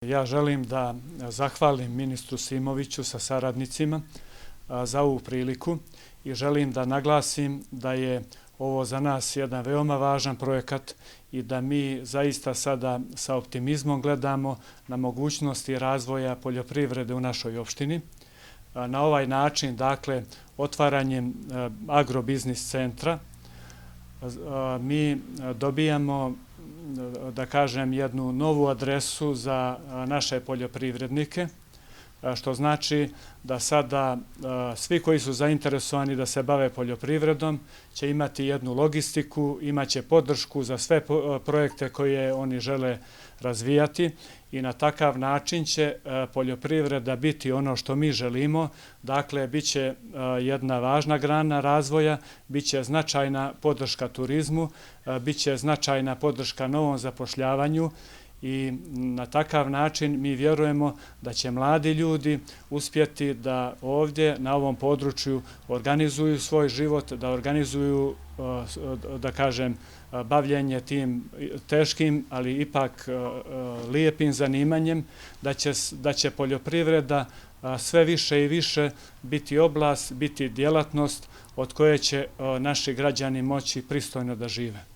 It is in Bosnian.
Ja želim da zahvalim ministru Simoviću sa saradnicima za ovu priliku i želim da naglasim da je ovo za nas jedan veoma važan projekat i da mi zaista sada sa optimizmom gledamo na mogućnosti razvoja poljoprivrede u našoj opštini. Na ovaj način, dakle, otvaranjem agrobiznis centra, mi dobijamo, da kažem, jednu novu adresu za naše poljoprivrednike, što znači da sada svi koji su zainteresovani da se bave poljoprivredom će imati jednu logistiku, imaće podršku za sve projekte koje oni žele razvijati i na takav način će poljoprivreda biti ono što mi želimo. Dakle, bit će jedna važna grana razvoja, bit će značajna podrška turizmu, bit će značajna podrška novom zapošljavanju i na takav način mi vjerujemo da će mladi ljudi uspjeti da ovdje na ovom području organizuju svoj život, da organizuju, da kažem, bavljenje tim teškim, ali ipak lijepim zanimanjem, da će poljoprivreda sve više i više biti oblast, biti djelatnost od koje će naši građani moći pristojno da žive.